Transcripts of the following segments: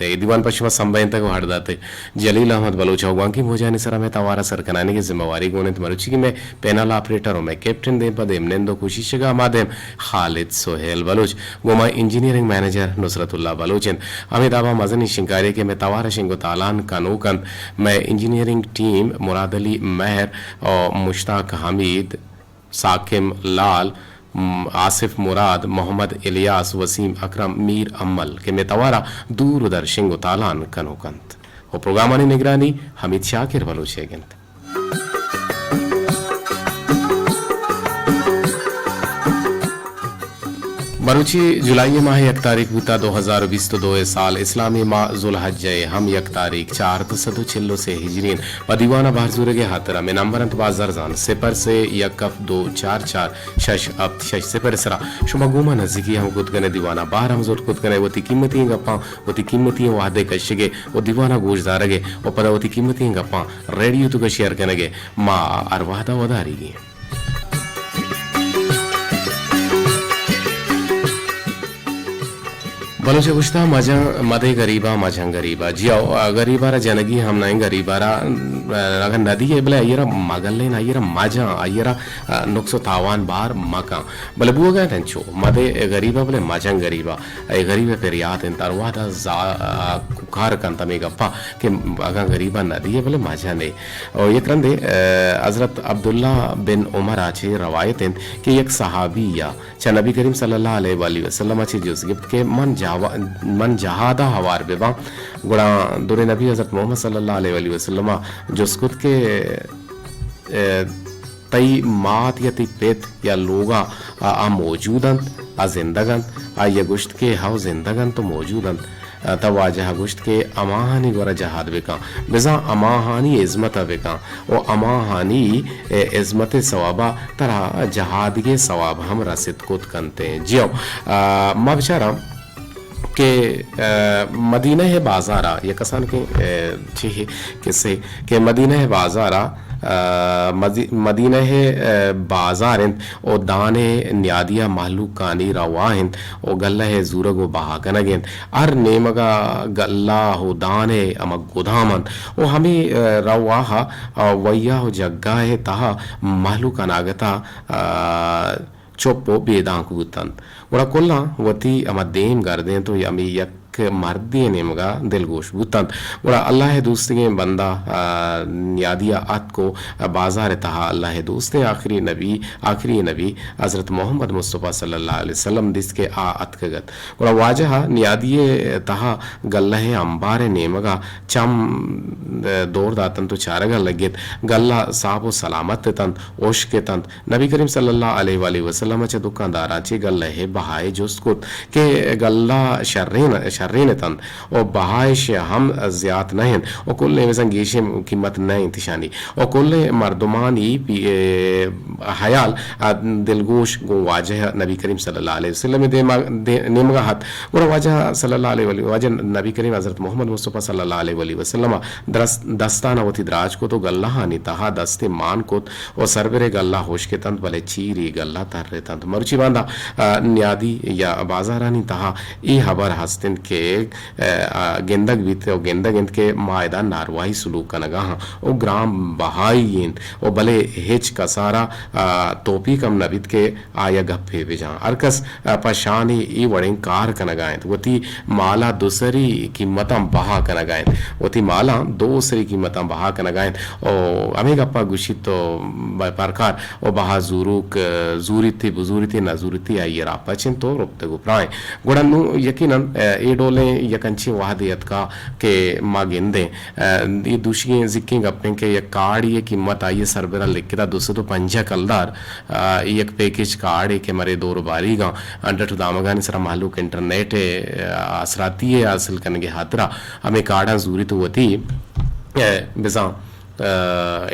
اے دیوان پہ شما سمبھینتگ ءُ ہڈ داتگ جلیل احمد بلوچ ءَ۔ گوانکی موجانی سرا مئے توار ءِ سر کنانی ءِ ذمہ واری گون اِنت مروچی کہ مئے پینل آپریٹر ءُ مئے کیپٹن دیم پہ دیم نند ءُ کوشش ءَ ہما دیم خالد سہیل بلوچ، گوں ما انجینئرنگ منیجر نصرت اللہ بلوچ اِنت۔ ہمے دابا مزنیں شنگکارے کہ مئے توار ءَ شنگ ءُ تالان کنوک اِنت، مئے انجینئرنگ ٹیم مراد علی مہر ءُ مشتاق حمید، ساکم لال، م-، آصف مراد، محمد الیاس، وسیم اکرم، میر امل کہ مئے توار ءَ دور ءُ در شنگ ءُ تالان کنوک اَنت ءُ پروگرامانی نگرانی حمید شاکر بلوچ ئیگ اِنت۔ مروچی جولائی ءِ ماہ ءِ یک تاریخ بوتا، دو ہزار ءُ بیست ءُ دو ءِ سال، اسلامی ماہ ذوالحجہ ءِ ہم یک تاریخ، چار سد ءُ چل ءُ سے ہجری اِنت۔ پہ دیوان ءَ بہر زورگ ءِ ہاترا مئے نمبر اِنت باز ارزان، صفر سے یک ہفت دو چار چار شش ہفت شش صفر ءِ سرا شما گوں ما نزیکی ہم کت کن ئے، دیوان ءَ بہر ہم زرت کت کن ئے، وتی قیمتی ئیں گپاں، وتی قیمتی ئیں وہد ءِ کشگ ءَ ءُ دیوان ءَ گوش دارگ ءَ ءُ پدا وتی قیمتی ئیں گپاں ریڈیو ءِ توکا شیئر کنگ ءَ ما ہر وہد ءَ وداریگ ایں۔ بلوچ ءَ گوشتا، مجاں مدے گریبا، مجاں گریبا۔ جی ہو، گریبا را جنگی ہم نہ ایں، گریبا را، اگاں ندی ئے بلے آئی را مگلین، آئی را مجاں، آئی را نقص ءُ تاوان بار مکاں۔ بلے بوگا اِنت انچو، مدے گریبا بلے مجاں گریبا۔ اے گریب ءِ پریات اِنت، ہر وہد ءَ زا-، کوکار کنت ہمے گپ ءَ کہ اگاں گریب ءَ نہ دیئے بلے مجن ئے۔ ءُ یک رندے، ءَ، حضرت عبداللہ بن عمر ءَ چہ روایت اِنت کہ یک صحابی ءَ چہ نبی کریم صلی اللہ علیہ وآلہ وسلم ءَ چہ جست گپت کہ من جاوا-، من جہاد ءَ ہوار بہ باں۔ گڑا دریں نبی حضرت محمد صلی اللہ علیہ وآلہ وسلم ءَ جست کت کہ، ءَ، تئی مات یا تئی پت یا لوگ ءَ آ، آ موجود اَنت، آ زندگ اَنت؟ آئی ءَ گوشت کہ ہئو، زندگ اَنت ءُ موجود اَنت۔ آ، تہ واجہ ءَ گوشت کہ ہماہانی گورا جہاد بکن، بزاں ہماہانی ہزمت ءَ بکن ءُ ہماہانی، اے، ہزمت ءِ ثواب ءَ ترا جہادگے ثواب ہم رست کت کنت۔ جی ہو، آ، ما بچاراں کہ، آ، مدینہ ءِ بازار ءَ یک کسانکیں، آ، چی کسے کہ مدینہ ءِ بازار ءَ، آ، مدی-، مدینہ ءِ، آ، بازار اِنت ءُ دان ءِ نیادی ءَ مہلوکانی روا اِنت ءُ گلہ ءِ زورگ ءُ بہا کنگ اِنت۔ ہر نیمگ ءَ گلہ ءُ دان ءِ ہمک گدام اَنت ءُ ہمے، آ، روا ءَ، آ، ویا ءُ جگہ ءِ تہا مہلوک اناگت ءَ، آ، چپ ءُ بے دانک بوت اَنت۔ گڑا کلاں وتی ہما دیم گردینت ءُ ہمے یک مردے ءِ نیمگ ءَ دلگوش بوت اَنت۔ گڑا اللہ ءِ دوستگیں بندہ، آ، نیادی ءَ اتک ءُ بازار ءِ تہا اللہ ءِ دوستیں آخری نبی، آخری نبی حضرت محمد مصطفی صلی اللہ علیہ وسلم دیست کہ آ اتکگ اَت۔ گڑا واجہ ءَ نیادی ءِ تہا گلہ ءِ امبار ءِ نیمگ ءَ چم، آ، دور دات اَنت ءُ چارگ ءَ لگت۔ گلہ ساپ ءُ سلامت اِت اَنت، ہشک اِت اَنت۔ نبی کریم صلی اللہ علیہ وآلہ وسلم ءَ چہ دکانداراں چہ گلہ ءِ بہا ءِ جست کت کہ گلہ شرین، شرین اِت اَنت ءُ بہا اِش ہم زیات نہ اِنت ءُ کلیں بزاں گیشیں قیمت نہ اِنت اشانی ءُ کلیں مردمانی پی-، اے، حیال ءُ دلگوش گوں واجہ نبی کریم صلی اللہ علیہ وسلم ءِ دیما-، دے-، نیمگ ءَ اَت۔ گڑا واجہ صلی اللہ علیہ وآلہ، واجہ نبی کریم حضرت محمد مصطفی صلی اللہ علیہ وآلہ وسلم ءَ درست دستان ءَ وتی دراج کت ءُ گلہانی تہا دستے مان کت ءُ سربرے گلہ ہشک اِت اَنت، بلے چیرے گلہ تر اِت اَنت۔ مروچی باندا، آ، نیادی یا بازارانی تہا اے ہبر ہست اِنت کہ، آ، آ، گندگ بیت ءُ گندگ اِنت کہ ما ادا نارواہی سلوک کنگ ءَ آں ءُ گران بہائی اِنت ءُ بلے ہچ کس ءَ را، آ، توپیک ہم نہ بیت کہ آئی ءَ گپے بجاں۔ ہر کس، آ، پہ شان ءَ اے وڑیں کار کنگ ءَ اِنت، وتی مال ءَ دوسری قیمتاں بہا کنگ ءَ اِنت، وتی مالاں دوسری قیمتاں بہا کنگ ءَ اِنت۔ او ہمے گپ ءَ گوشیت تو ب-، پرکار او بہا زوروک، آ، زوریت ئے بزوریت ئے نہ زوریت ئے آئی ءَ را پچ اِنت ءُ رپتگ ءُ پراہ اِنت۔ گڑا نوں یقیناً، آ، اے ڈولیں یک انچیں وہدے اتکا کہ ما گندیں، آ، اے دوشیگیں زیکیں گپ اِنت کہ یک کارڈے ءِ قیمت آئی ءِ سربرا لکھتا دو سد ءُ پنجاہ کلدار، آ، اے یک پیکج کارڈے کہ مرے دور ءُ باریگاں، آ، ڈٹ ءُ دامگانی سرا مہلوک انٹرنیٹ ءِ، آ، آسراتی ءِ حاصل کنگ ءِ ہاترا ہمے کارڈاں زوریت ءُ وتی، آ، بزاں ء،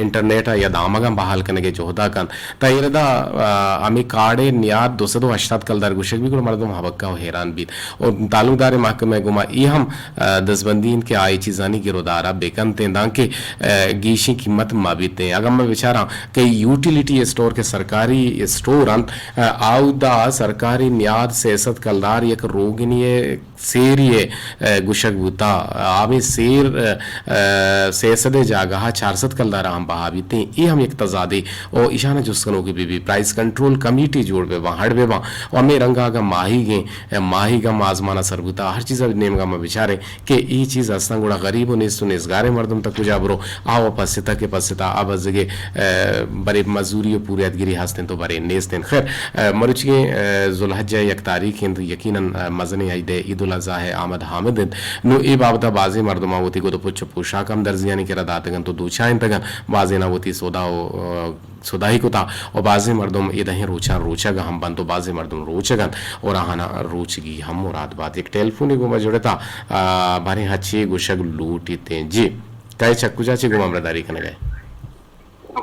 انٹرنیٹ ء یا دامگاں بحال کنگ ء جہد ء کنت۔ تاں اے ردا، ء، ہمے کارڈ ء نیاد دو سد و ہشتاد کلدار گوشگ بیت، گڑا مردم ہبکہ و حیران بیت۔ و تعلقدار محکمہ ء گوما اے ہم، ء، دزبندی انت کہ آ اے چیزانی گرودار ء بہ کنت انت، دانکہ، ء، گیشیں قیمت مہ بیت انت۔ اگاں من بچاراں کہ یوٹیلیٹی اسٹور کہ سرکاری اسٹور انت، ء، آودا سرکاری نیاد سئے سد کلدار یک روگنی ء سیری ء، ء، گوشگ بوتا۔ آ ہمے سیر، ء، ء، سئے سد ء جاگہ ء چار سد کلدار ء ہم بہا بیت انت۔ اے ہم یک تضادے و ایشان ء جست کنوکے بہ بیت۔ پرائس کنٹرول کمیٹی جوڑ بہ باں، ہڈ بہ باں و ہمے رنگ ء اگاں ماہیگیں، ء، ماہیگ ہم آزمان ء سر بوتا، ہر چیز ء نیمگ ء ما بچاریں کہ اے چیز ہستاں، گڑا غریب و نیست و نیزگاریں مردم تک کجا برو؟ آ و پستا کہ پستا آ بزگے، ء، برے مزوری و پوریاتگری ہست انت و برے نیست انت۔ خیر، ء، مروچیگیں، ء، ذوالحجہ ء یک تاریخ انت، یقیناً، ء، مزنیں عید ء عید الاضحی ء آمد ہامد انت۔ نوں اے بابت ء بازیں مردماں وتی گد ء پچ ء پوشاک ہم درزیانی کرا داتگ انت و دوچائینتگ انت، بازیناں وتی سودا و، ء، سودائی کتا و بازیں مردم اے دہیں روچاں روچگ ہم بنت و بازیں مردم روچگ انت و راہانا روچگی ہم مراد بات۔ یک ٹیلیفونے گوں ما جڑتا، ء، باریں ہچے گوشگ لوٹیت انت۔ جی، کئے چہ کجا چے گوں ما ہمراہداری کنگ ء؟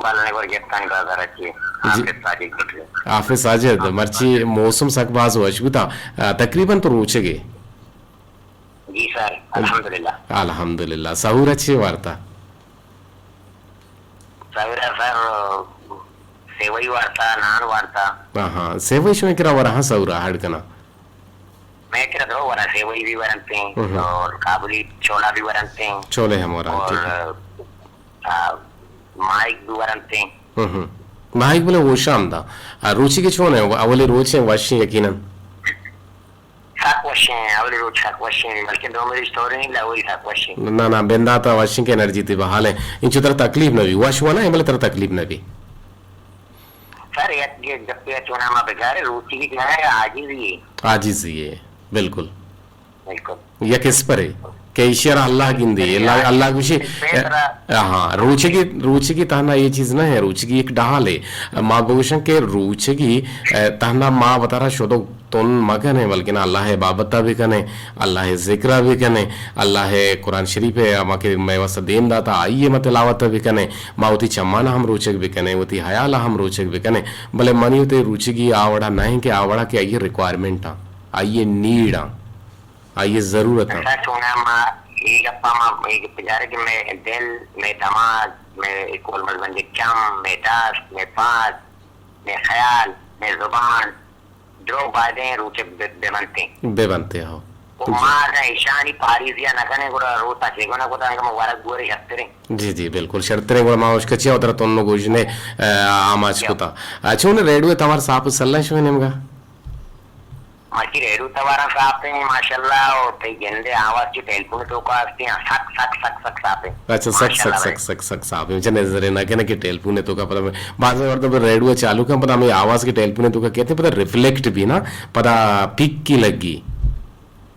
بلے نگور گپتانی بازار ء چی؟ جی۔ حافظ ساجد گپت۔ حافظ ساجد، مرچی موسم سک باز وش بوتا، ء، تقریباً تو روچگے۔ جی سر، الحمدللہ۔ الحمدللہ۔ سحور ء چی وارتا؟ سحور ء سر، سیوئی وارتا، نان وارتا۔ ہاں، ہاں، سیوئی شمئے کرا ورا؟ ہاں، سحور ء ہڈ کنا۔ مئے کرا درو ورا، سیوئی بھی ورنتے ہیں، ہم۔ اور کابلی چھولا بھی ورنتے ہیں۔ چھولے ہم ورنتے اور ہیں۔ آ، ماہیگ بھی ورنتے ہیں۔ ہم۔ ماہیگ بلے ہوشام دا۔ آ، روچی کے چون ہے؟ اولی روچ ہیں، وش ہیں یقیناً۔ سک وش ہیں، اولی روچ سک وش ہیں، بلکہ دومی روچ توری نہیں، اولی سک وش ہیں۔ نہ، نہ، بنداتا وش ہیں کہ انرجی تی بحال ہیں۔ انچو ترا تکلیف نہ بھی، وش ہوا نا، بلے ترا تکلیف نہ بھی۔ سر، یک گپے چونا ما بچارے، روچی کی جو ہے، عاجزی ہے۔ عاجزی ہے، بالکل۔ بالکل۔ یک اسپرے کہ ایشی را اللہ گندی، اللہ، اللہ گوشی، ہاں، روچگی، روچگی تہنا یہ چیز نہ ہے، روچگی ایک ڈھال ہے۔ ما بگوشن کہ روچگی، اه، تہنا ما وتارا شدو تن مکنیں، بلکن اللہ عبادت بھی کنیں، اللہ ذکر بھی کنیں، اللہ قرآن شریف ہے، ہما کہ میں واسطہ دیم داتا، آئیے ما تلاوت بھی کنیں، ما وتی چمانا ہم روچگ بھی کنیں، وتی حیالا ہم روچگ بھی کنیں، بلے منی وتی روچگی آ وڑا نہ ہیں کہ آ وڑا کہ آئیے ریکوائرمنٹ آ، آئیے نیڈ آ۔ آئی ء ضرورت انت۔ سر چوناہا ما اے گپا ما اے گپ جارے کہ مئے دل، مئے دماغ، مئے کول مزمنجیں چم، مئے دست، مئے پاد، مئے خیال، مئے زبان، درو بائدیں روچ بہ، بہ بنتیں۔ بہ بنتیں، ہو۔ و جی۔ ما اگاں ایشانی پاریزی ء نہ کنیں، گڑا روچ ء چے گونا کتاں، اگاں ما ورگ بورے شرتریں۔ جی، جی، بالکل شرتریں، گڑا ما اشکچیا ادرا تنو گوشنے، ء، آماچ جی۔ کتا۔ ء، چون ریڈیو ء توار صاف و سلہ شوئے نیمگا؟ مرچی ریڈیو توارا صاف ہیں، ماشاءاللہ، اور تئی گندے آواز چی ٹیلیفون توکا ہستی ہیں، سک، سک، سک، سک صاف ہیں۔ اچھا، سک، سک، ماشاءاللہ سک، بھائی۔ سک، سک صاف ہیں۔ چہ نظر نہ کنے کہ ٹیلیفون توکا پدا میں، بعض وقت پہ ریڈیو چالو کن پدا ہمیں آواز کے ٹیلیفون توکا کہتے ہیں، پدا ریفلیکٹ بھی نا، پدا پک کی لگی۔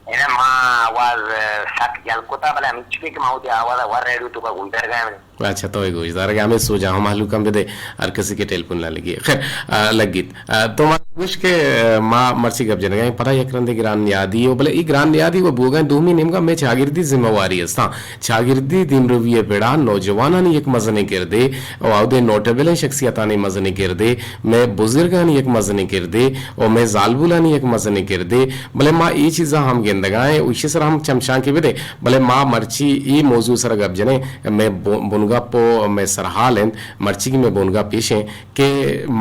اے ما آواز، ء، سک جل کتا، بلے ہمینچکے کہ ما وتی آواز ء ور ریڈیو توکا گوشدارگا ہیں۔ اچھا، تو اے گوشدارگا ہمیں سوجا ہم مہلوکاں بدے، ہر کسی کے ٹیلیفون نہ لگی۔ خیر، ء، لگیت۔ ء، تو ما گوش کہ، ء، ما مرچی گپ جنگا ہیں، پدا یک رندے گران نیادی و، بلے ای گران نیادی و بوگا ہیں، دومی نیمگا میں چاگردی ذمہ واری استاں۔ چاگردی دیمروی ء پڑا نوجوانانی یک مزنیں کردے و اودے نوٹبلیں شخصیتانی مزنیں کردے، مئے بزرگانی یک مزنیں کردے و مئے زالبولانی یک مزنیں کردے، بلے ما اے چیزاں ہم گندگا ایں و ایشی سرا ہم چمشانکے بدے، بلے ما مرچی اے موضوع سرا گپ جنیں، مئے بو-، بنگپ و مئے سرحال انت، مرچی کہ مئے بنگپ ایش انت کہ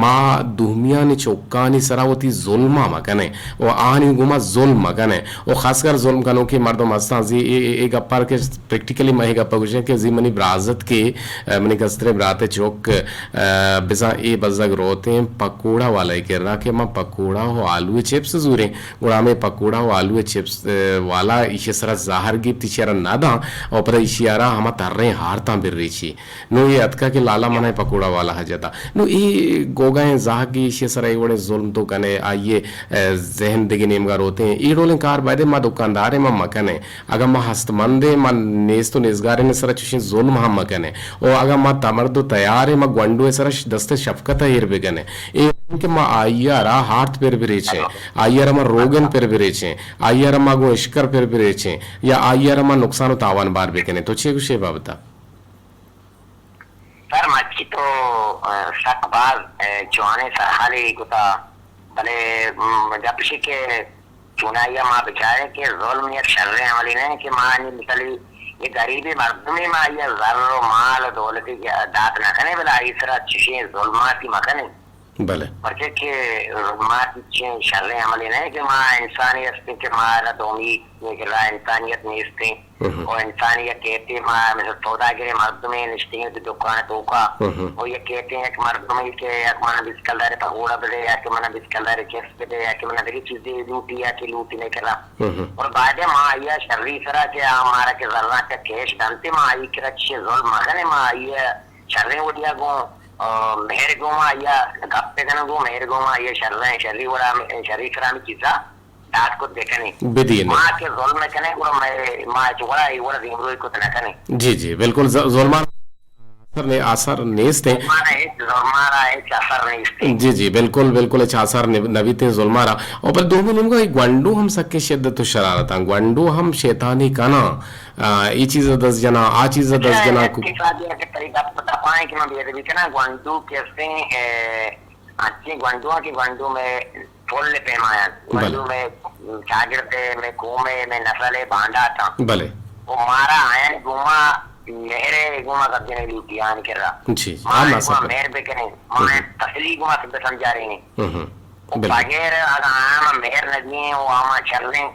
ما دومیانی چکانی سرا وتی ظلم ء مکنیں و آہانی گوما ظلم مکنیں و خاص کر ظلم کنوکیں مردم ہستاں۔ زی اے، اے، اے گپار کہ پریکٹیکلی ما اے گپا گوشیں کہ زی منی برازت کہ، ء، منی کستریں برات ء چک، ء، بزاں اے بزگ روتیں پکوڑا والا ء کرا کہ ما پکوڑا و آلو ء چپس زوریں، گڑا ہمے پکوڑا و آلو ء چپس، ء، والا ایشی سرا زہر گیپت، ایشی را نہ داں و پدا ایشی را ہما تریں ہارتاں بریچی۔ نوں اے اتکا کہ لالا منا اے پکوڑا والا ء جتا۔ نوں اے گوگا ایں زہگ، ایشی سرا اے وڑیں ظلم تو کنے، آئی ء، ء، ذہن دگہ نیمگا روتیں۔ اے ڈولیں کار بایدے ما دکاندار ایں، ما مکنیں۔ اگاں ما ہستمند ایں، ما نیست و نیزگارین سرا چوشیں ظلم ہم مکنیں۔ و اگاں ما تمرد و تیار ایں، ما گونڈو سرا ش-، دست شفقت ء ایر بکنیں۔ اے نہ کہ ما آئی ء را ہارت پر بریچیں، آئی ء را ما روگن پر بریچیں، آئی ء را ما گوں اشکر پر بریچیں یا آئی ء را ما نقصان و تاوان بار بکنیں۔ تو چے گوشے بابتا؟ سر مرچی تو، اه، سک باز، اه، جوانیں سرحالے کتا، بلے، م، گپ اشی کہ چونائی ء ما بچاریں کہ ظلم یک شریں عملے نہ کہ ما نی مثالی یہ غریبیں مردمے ما آئی ء زر و مال و دولتے ج-، دات نہ کنیں، بلے آئی سرا چشیں ظلماتی مہ کنیں۔ بلے۔ پرچہ کہ ظلمات چشیں شریں عملے نہ کہ ما انسانے ہستیں کہ مارا دومی کہ را انسانیت نیستیں۔ و انسانی یک کیتے ما مثل سوداگریں مردمے نشتگیں وتی دکان توکا، و یک کیتے یک مردمے کہ یک منا بیست کلدار پگوڑا بدے یا کہ منا بیست کلدار چپس بدے یا کہ منا دگہ چیزے لوٹی یا کہ لوٹی نہ کرا۔ اور بعد ما آیا شری سرا کہ آ مارا کہ زراں چا کیش دنتے، ما آئی کرا چی ظلم مکنیں، ما آئی شریں وڑیا گوں، آ، مہر گوں ما آیا گپ کنوں گوں مہر گوں ما آیا شریں شری وڑا شری سرا ہمیں چیزا دات کت بکنیں۔ بدینیں۔ ما کہ ظلم کنیں، گڑا مئے، ما ہچ وڑا اے وڑا دیمروئی کت نہ کنیں۔ جی، جی، بالکل ز-، ظلمان اثر نے، اثر نیست ہیں۔ ظلمان ہچ، ظلمان ہچ اثر نیست ہیں۔ جی، جی، بالکل، بالکل ہچ اثر نب-، نبیت ہیں ظلمان را۔ اور پر دومی نیمگا یہ گونڈو ہم سکے شدت و شرارت ہیں۔ گونڈو ہم شیطانی کنا، آ، یہ چیز دست جنا، آ چیز دست جنا۔ اچھا، کو ایک چیز آ گیا کہ تری گپ بتا پائیں کہ میں بے ادبی کنا، گونڈو کیسے، اے، انچیں گونڈواں کہ گونڈو مئے پل ء پیما انت۔ بلے۔ گونڈو مئے چاگرد ء، مئے قوم ء، مئے نسل ء باندات انت۔ بلے۔ و مارا آیانی گوما مہر ء گوما گپ جنگ لوٹی آیانی کرا۔ جی، جی۔ ما آیانی گوما مہر بکنیں، ما آیانی تسلی گوما بسمجھارینیں۔ و بلے۔ بغیر اگاں آیاں ما مہر نہ دیں و آما شریں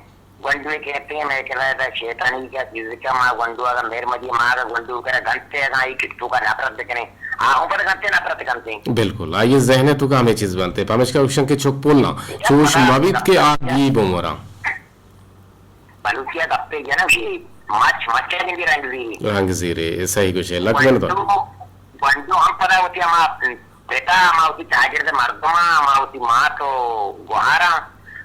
گونڈوے کہتے ہیں، مئے کرا دا شیطانی کا چیز کا، ما گونڈو اگا مہر مدی، ما اگا گونڈو کرا گنتے اگا ای کتو کا نفرت بکنے، آ ہوں پر گنتے نفرت کنتے۔ بالکل، آئیے ذہن تو کا ہمیں چیز بنتے۔ پمشکا اوشن کے چک پولنا، چوش مبیت کے آ گی بمورا۔ بلوچیا گپے جنم شی، مچ، مچ ہے جنگی رنگ زیری۔ رنگ زیری، صحیح کچھ ہے، لگ من تو۔ گونڈو، گونڈو ہم پدا ہوتی ہم آپ پت ء ہما وتی چاگرد ء مردماں، ہما وتی مات و گوہاراں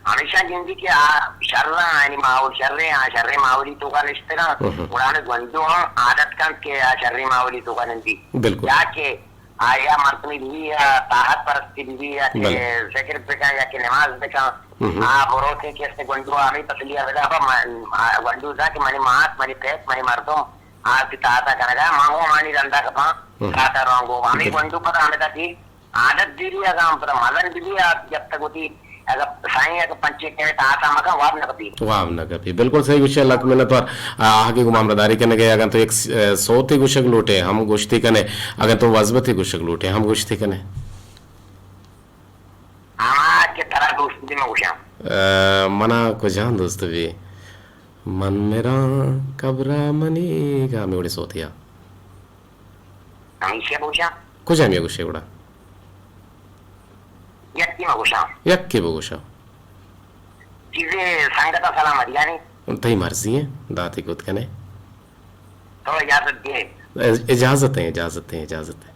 ہمیشاں گندی کہ آ شر ء، آیانی ماحول شر ء، آ شریں ماحولی توکا نشتگ انت۔ گڑا ہمے گونڈو ہم عادت کنت کہ آ شریں ماحولی توکا نندی۔ بالکل۔ یا کہ آیا مردمی بی یا طاقت پرستی بی یا کہ بلے۔ ذکر بکن یا کہ نماز بکن، آ بروتیں کہ است گونڈو ہمیں تسلی ء بدا، ابا من، آ گونڈو دا کہ منی مات، منی پت، منی مردم، آ وتی تاتا کنگا، ما ہوں ہمانی رندا کپاں، تاتا رونگو۔ ہمیں گونڈو پدا ہمیں دا کہ عادت دیری اگاں پدا مزن بی بی آ جب تک ہوتی، اگر سائیں اگر پنچے کہے تا آتا مکن واب نہ کپی۔ واب نہ کپی۔ بالکل صحیح گوشے، لک منت وار۔ آ، آگے گوں ہمراہداری کنگے، اگاں تو یک س-، آ، سوتے گوشگ لوٹے، ہم گوشتے کنے، اگاں تو وزبتے گوشگ لوٹے، ہم گوشتے کنے۔ ہما کہ ترا دوست بی من گوشاں۔ آ، منا کجام دوست بی؟ من مراں قبرا منی گا ہمے وڑے سوتیا۔ ہمیشہ گوشاں۔ کجام یا گوشے گڑا؟ یکی ما گوشاں۔ یکی بگوشا۔ چیزے سنگتا سلام دیانی۔ تئی مرضی ہے، داتی کت کنے۔ تو اجازت دے۔ اج-، اجازت ہے، اجازت ہے، اجازت ہے۔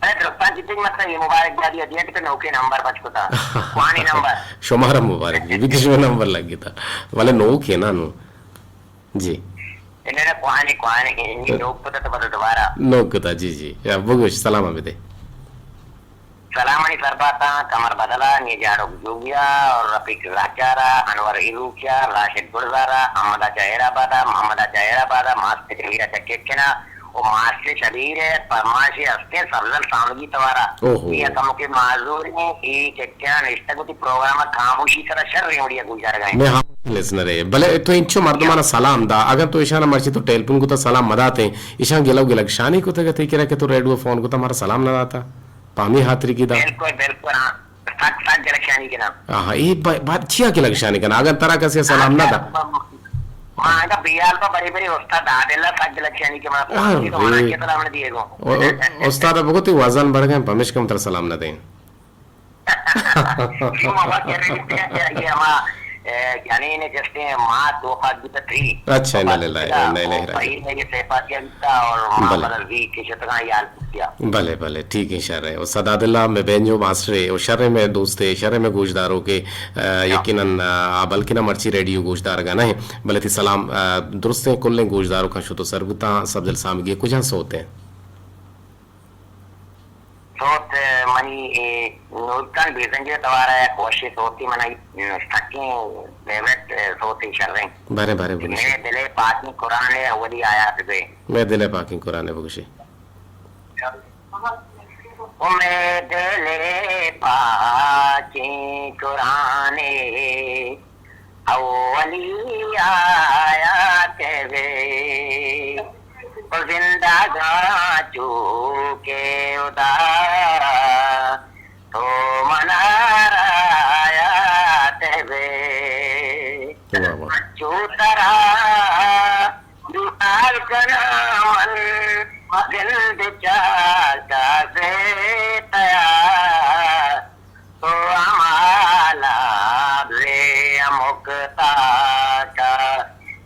ارے درستان جتنی مطلب یہ مبارک بادی دیت کہ نوکے نمبر پچ کتا۔ کوانی نمبر۔ شمارا مبارک بی، بی کہ شما نمبر لگ گتا۔ ولے نوکے نا نو۔ جی۔ انہیں نا کوہانی، کوہانی، انہیں نوک پتا تو پتا دوبارہ۔ نوک پتا، جی، جی۔ یا بگوش، سلام بدے۔ سلامانی سرباتاں، کمر بدلا، نی جاڑوک جوگیا اور رفیق زہچارا، انور ایروکیا، راشد گلزارا، احمد آچا ہیر آبادا، محمد آچا ہیر آبادا، ماسٹر شبیر آچا ککنا، و ماسٹر شبیر پرماشی ہستیں سبزل سامگی توارا۔ اوہو۔ یہ کمکے معذور ہیں، یہ ککنا نشتگ ہوتی پروگرام خاموشی سرا شر ریوڑیا گوشدارگا ہیں۔ میں خاموش لسنر ہے۔ بلے تو انچو مردمانا سلام دا، اگر تو ایشانا مرچی تو ٹیلیفون کو تو سلام مداتے، ایشان گلو گلگ شانی کو تگا تی کرا کہ تو ریڈیو فون کو تو ہمارا سلام نہ داتا۔ پہ ہمے ہاتری کہ دا۔ بالکل، بالکل، ہاں۔ سک، سک گلگ شانی کناں۔ آہا، اے با-، بات چیا گلگ شانی کناں؟ اگاں ترا کسے سلام نہ دا۔ ما اگاں بیال با بری بری استاد عادل سک گلگ شانی کہ ما ہاں، تو منا اے۔ کیا سلام نہ دیے گو۔ او-، او-، استاد بگو تی وزن بڑھ گئے، پمشکم ترا سلام نہ دیں۔ یہ ما بات کر رہے ہیں کہ یہ ہما، اے، جنین جستے مات وفات بھی تھی۔ اچھا، انا للہ و انا الیہ راجعون۔ بھائی نے یہ صحیح بات کیا۔ اور ماں بلے۔ بدل بھی کہ شتگاں یال کیا۔ بلے، بلے، ٹھیک ہے، شر ہے۔ استاد عادل اللہ، میں بینجو ماسٹر ہے، اور شر ہے میں دوست ہے، شر ہے میں گوشداروں کے، آ، یقیناً، آ، بلکہ نہ مرچی ریڈیو گوشدارگا نہ ہے، بلے تی سلام، آ، درستیں کلیں گوشداروں کا شتو سر بوتا، سبزل سامگی کجا سوتے ہیں؟ سوت، اے، منی، اے، نورکان بیزنجے توارا یک وشی سوتی منی، اے، سکیں فیورٹ، اے، سوتی شریں۔ بارے، بارے، بگوشی۔ میں دلے پاکیں قرآن اولی آیات دے۔ میں دلے پاکیں قرآن بگوشی۔ و مئے دل ءِ پاکیں قرآن ءِ اولی آیات بے، و زندگاں چو کہ ہدا تو منا راحت بے۔ واہ واہ۔ چو ترا دیدار کناں من، زند چاک سے تیار، تو ہما لبز ہمک تاکا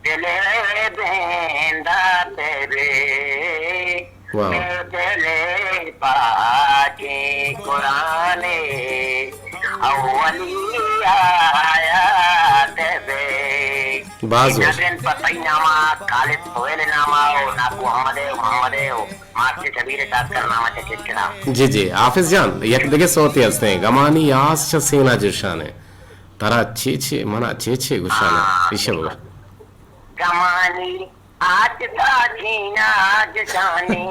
دل ءِ بندات بے۔ واہ۔ اے دل ءِ پاکیں قرآن ءِ اولی آیات بے۔ باز وش۔ نادرن پہ تئی ناما، خالد سہیل ناما و ناکو احمد ءِ و محمد ءِ و ماسٹر شبیر ءِ ٹاکر ناما چہ چکنا۔ جی جی، حافظ جان، یک دگہ سوتے ہستیں، گمانی آس چہ سینا جشانے۔ ترا چے چے، منا چے چے گشانے، ہاں۔ ایشی بگوش۔ گمانی آس تا سینا جشانی،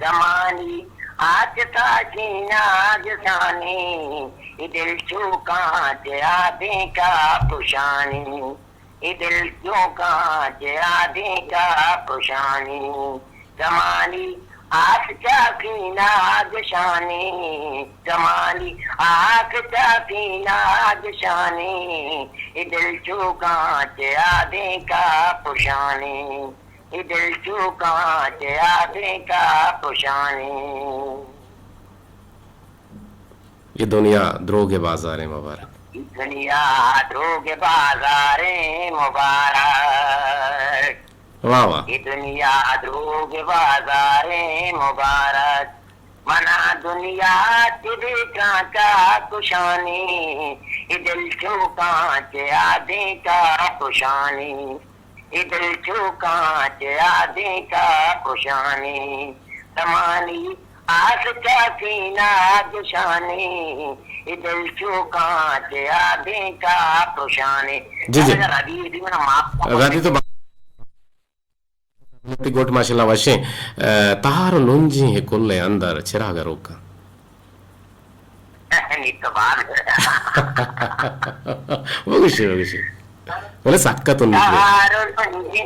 گمانی آس تا سینا جشانی، اے دل چوکاں چہ آدینکا پشانی، اے دل چوکاں چہ آدینکا پشانی، گمانی آس چہ سینا جشانی، گمانی آس چہ سینا جشانی، اے دل چوکاں چہ آدینکا پشانی، اے دل چوکاں چہ آدینکا پشانی۔ اے دنیا دروگ ءِ بازاریں مبارک۔ اے دنیا دروگ ءِ بازاریں مبارک۔ واہ واہ۔ اے دنیا دروگ ءِ بازاریں مبارک۔ منا دنیا چہ بے چانکا کشانی، اے دل چوکاں چہ آدینکا پشانی، اے دل چوکاں چہ آدینکا پشانی، گمانی آس چہ سینا جشانی، اے دل چوکاں چہ آدینکا پشانی۔ جی جی۔ اگر ردی دی منا معاف کن۔ ردی تو با- گٹ ماشاءاللہ وشیں۔ اه، تہار و لنجیں ہے کل اندر چراغ روکاں۔ نی تو بعد۔ بگوشے، بگوشے۔ بلے سکت و نی۔ تہار و لنجیں،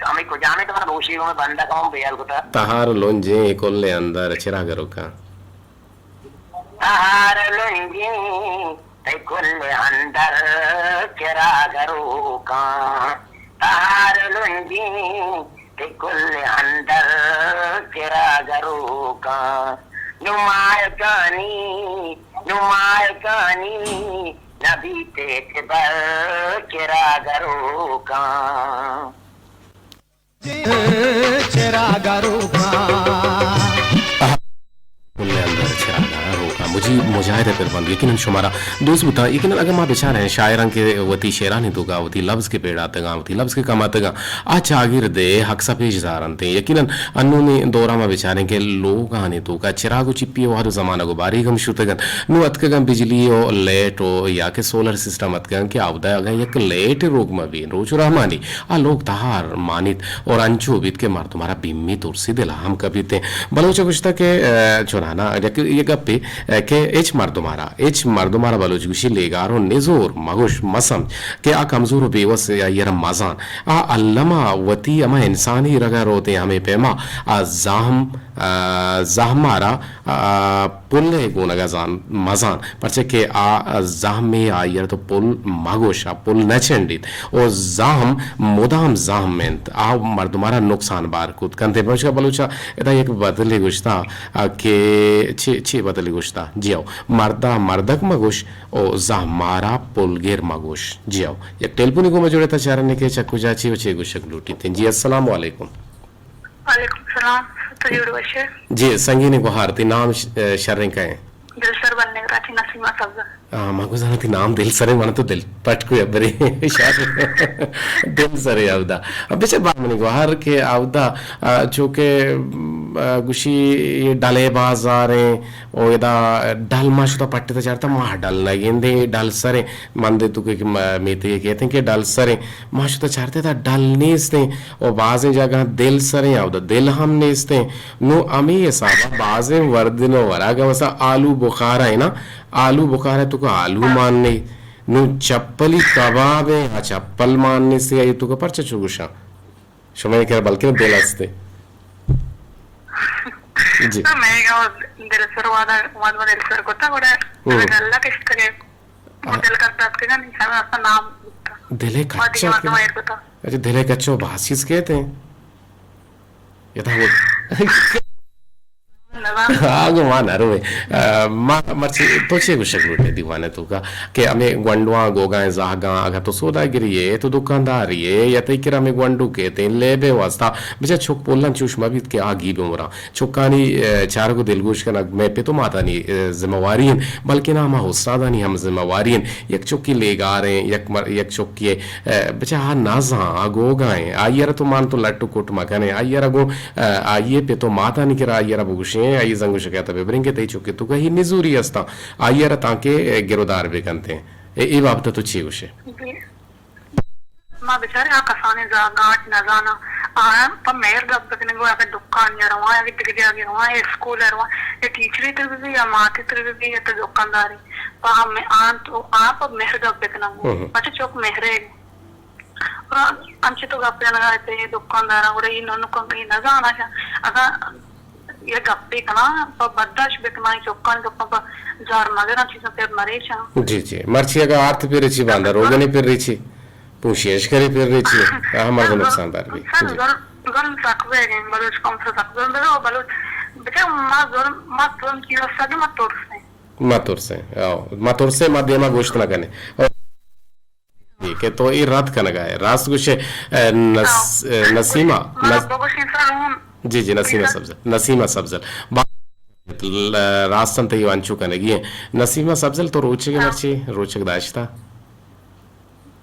ہمیں کجامیں تو من بگوشی، ہمیں بندہ کہوں بیال کتا۔ تہار و لنجیں ہے کل اندر چراغ روکاں۔ تہار لنجیں تئی کل اندر چراغ روکاں، تہار لنجیں تئی کل اندر چراغ روکاں، نمائکانی، نمائکانی نبی تیت بر چراغ روکاں۔ چراغ روکاں۔ کل اندر چراغ روکاں۔ مجیب مجاہد ءِ پربند یقیناً شمارا دوست بوتاں۔ یقیناً اگاں ما بچاریں شاعراں کہ وتی شعرانی توکا وتی لبز کہ پیڑاتگاں، وتی لبز کہ کماتگاں، آ چاگرد ءِ حق سپیش زارنت۔ یقیناً انونی دورا ما بچاریں کہ لوگانی توکا چراغ و چپی ءِ وہد و زمانگ و باریگ ہم شتگ انت۔ نوں اتکگاں بجلی و لیٹ و یا کہ سولر سسٹم اتکگاں کہ آودا اگاں یک لیٹ روک مہ بی، روچ و رحمانی آ لوگ تہار مانیت اور انچو بیت کہ مردمارا بیمی ترسی دلا ہم کپیت۔ بلوچ ءَ گوشتہ کہ، اه، چونانا یک، یک گپے، اه، کہ ہچ مردمارا، ہچ مردمارا بلوچ گوشی لیگار و نزور مگوش مسمجھ کہ آ کمزور و بیوس یا آئی را مزان۔ آ الما وتی ہما انسانی رگا روتیں ہمے پیما آ زہم، اه، زہمارا آ، پل ءِ گونگ ءَ زان، مزان، پرچا کہ آ زہمے آئی ءَ تو پل مگوش، آ پل نہ چنڈیت۔ او زہم مدام زہم انت، آ مردمارا نقصان بار کت کنت۔ پمشکا بلوچا ادا یک بدلے گوشتا، آ، کہ چے، چے بدلے گوشتا؟ جی ہو، مردا مردک مگوش، او زہمارا پلگر مگوش۔ جی ہو، یک ٹیلیفونی گوما جوڑتا چارنے کہ چکو جا چی و چے گوشک لوٹیت۔ جی، السلام علیکم۔ وعلیکم السلام۔ تو جوڑ وش ئے؟ جی، سنگین گوہار، تئی نام ش-، شریں کئے؟ دلسر بننے گراتی نسیمہ سبزہ۔ آ، ما گزانا تئی نام دلسر ئے، من تو دل پٹ کو برے۔ شر۔ دلسر ئے اودا۔ اب بچار با منی گوہار کہ اودا، آ، چونکہ، م، گوشی، اے ڈلے بازاریں، او ادا ڈل ما شتا پٹتا چارتا، ما ڈل نہ گندیں، اے ڈل سریں، مندے تو کہ م-، میتے کہتے ہیں کہ ڈل سریں، ما شتا چارتے تا ڈل نیستیں، او بازیں جاگہ دل سریں، او دا دل ہم نیستیں۔ نو ہمیں حسابا بازیں وردن و ورا گوسا آلو بخارا ہے نا، آلو بخارا تو کہ آلو مان نہیں، نو چپلی کباب ہے، آ چپل مان نیستے، اے تو کہ پرچہ چو گوشاں۔ شمئے کرا بلکیں دل است انت۔ جی۔ تو مئے گا دل سر وعدہ، وعدہ دل سر کتا گڑا ہم۔ اللہ کشتگے۔ آ۔ دل کر دات کے نہیں، ہمیں اپنا نام بوتا۔ دلے کچا۔ اچھا، دلے کچو باز چیز کہتے ہیں۔ یہ تھا وہ۔ آ، گوں ما نہ روئے۔ آ، ما، مرچی تو چے گوشگ لوٹے دیوانے تو کا کہ ہمیں گونڈواں گوگاں زہگاں، اگاں تو سوداگری ہے، تو دکانداری ہے، یا تئی کرا ہمیں گونڈو کہتے ہیں، لیبے واسطہ، بچا چک پولن چوش مبیت کہ آ گیب مرا۔ چکانی، آ، چارگ و دلگوش کنگ میں پت و ماتانی، آ، ذمہ واری ہیں، بلکہ نہ ہما استادانی ہم ذمہ واری ہیں۔ یک چکی لیگار ہیں، یک مر-، یک چکی، آ، بچا آ نازاں، آ گوگاں ہیں، آئی را تو مان تو لٹ و کٹ مکنے، آئی را گوں آ، آئی ء پت و ماتانی کرا آئی ء را بگوشیں، آئی ء زنگ و شکایت ء ببریں کہ تئی چک ء توکا ہی نزوری استاں، آئی ء را تانکہ، اے، گرودار بکنتیں۔ اے، اے بابت ء تو چی گوشے؟ جی۔ ما بچارے آ کسانیں زاگاں اچ نزاناں۔ آ پہ مہر گپ بکنگ ء اگہ دکان ء رواں، اگہ دگہ جاگہ رواں، یا اسکول ء رواں، یا ٹیچرے تر بہ بی، یا ماتے تر بہ بی، یا تو دکاندارے۔ پہ آ مہ-، آ تو، آ پہ مہر گپ بکنگ ء۔ ہم۔ پچے چک مہرے گڑا انچو تو گپ جنگا ات ئے دکانداراں، گڑا اے ننکاں اے نہ زاناں، اگاں اے گپے کناں، پہ برداشت بہ کناں، اے چکانی گپاں پہ زار مگر انچو چیزاں پر مریچاں۔ جی، جی۔ مرچی اگاں آرت پر ریچی، باندا روگنی پر ریچی، پوشی اشکری پر ریچی، آ مردم نقصان دار بی۔ سر، جی۔ ظلم، ظلم سک بیگیں، بلوچ قوم سر سک ظلم بیگیں، بلوچ بچار ما ظلم، ما ظلم چیز سک ما ترسیں۔ ما ترسیں، آؤ، ما ترسیں، ما دیما گوشت نہ کنیں۔ کہ تو اے رد کنگا ئے۔ راست گوشے، اے، نس-، اے، نسیمہ، نس-، جی، جی، نسیمہ سبزل، نسیمہ سبزل۔ با-، ل-، راست انت، تئی انچو کنگی ہیں۔ نسیمہ سبزل، تو روچگ، ہاں۔ مرچی روچگ داشتا؟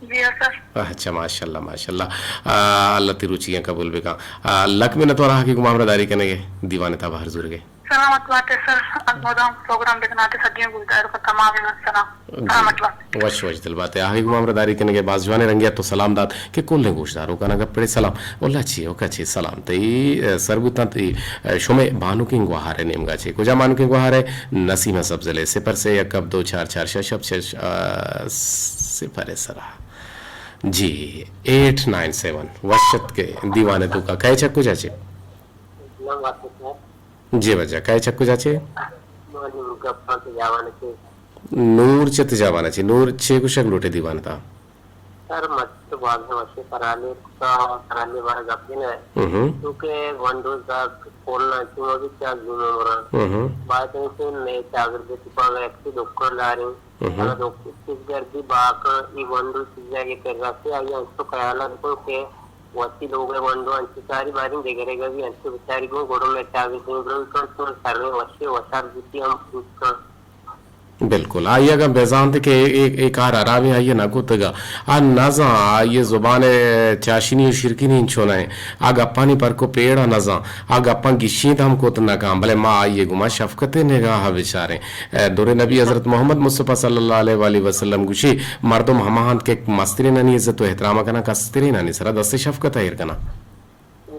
جی، ہاں، سر۔ اچھا، ماشاءاللہ، ماشاءاللہ۔ آ، اللہ تئی روچگیاں قبول بکن۔ آ، لک منت وار آ کہ گوں ما ہمراہ داری کنگے، دیوان تا بہر زورگے۔ سلامت بات ئے سر، مدام پروگرام بکنات ئے، سجیں گلدار کو تمام السلام۔ جی۔ سلامت بات ئے۔ وش وش دل بات ئے۔ آہی گوں ہمراہ داری کنگے، باز جوانیں رنگے تو سلام دات کہ کلیں گوشداروکانا گپ پڑے سلام۔ واللہ چی ہو کچی سلام۔ تئی، اے، سر بوتاں تئی، اے، شمے بانوکیں گوہارے نیمگا چے۔ کجا بانوکیں گوہارے؟ نسیمہ سبزلے، صفر سے یک ہفت دو چار چار شش ہفت شش، آ، صفر سرا۔ جی، ایٹ نائن سیون۔ وش ات کے دیوانے توکا۔ کئے چک کجا چے؟ جی واجہ، کئے چک کجا چے؟ ما نور گپاں تجاوان چے۔ نور چہ تجاوان چے؟ نور چے گوشگ لوٹے دیوان تا؟ سر، مچ تو باز وشیں سرالے کتا، سرالے بارا گپ جنئے۔ ہم۔ چونکہ گونڈو زاگ پولنا چو مبی چا زیمو مرا۔ ہم۔ باید انسان مئے چاگردے تو پاگا یک دکان داریں۔ ہم۔ اگاں دو چیز گردی باکاں، ای گونڈو چیزا یہ کر رکھتے، آئی انچو خیال کن کہ وتی لوگ ء گونڈو انچو چاری باریں دگرے گا بھی انچو بچاری گوں گڑو میں چاگردیں برو کن تو سر وشے وشار بوتی ہم بوت کن۔ بالکل، آئی اگاں بزانت کہ اے، اے، اے کار ہرابیں آئی نہ کتگا، آ نزان، آئی زبان چاشنی و شیرکنی انچو نہ۔ آ گپانی پرک و پیڑ ء نزان، آ گپاں گیشینت ہم کت نہ کن، بلے ما آئی ء گوما شفقت ء نگاہ ء بچاریں۔ اے دور نبی حضرت محمد مصطفی صلی اللہ علیہ وآلہ وسلم گوشی، مردم ہما انت کہ مسترینانی عزت و احترام ء کناں، کسترینانی سرا دست شفقت ء ایر کناں۔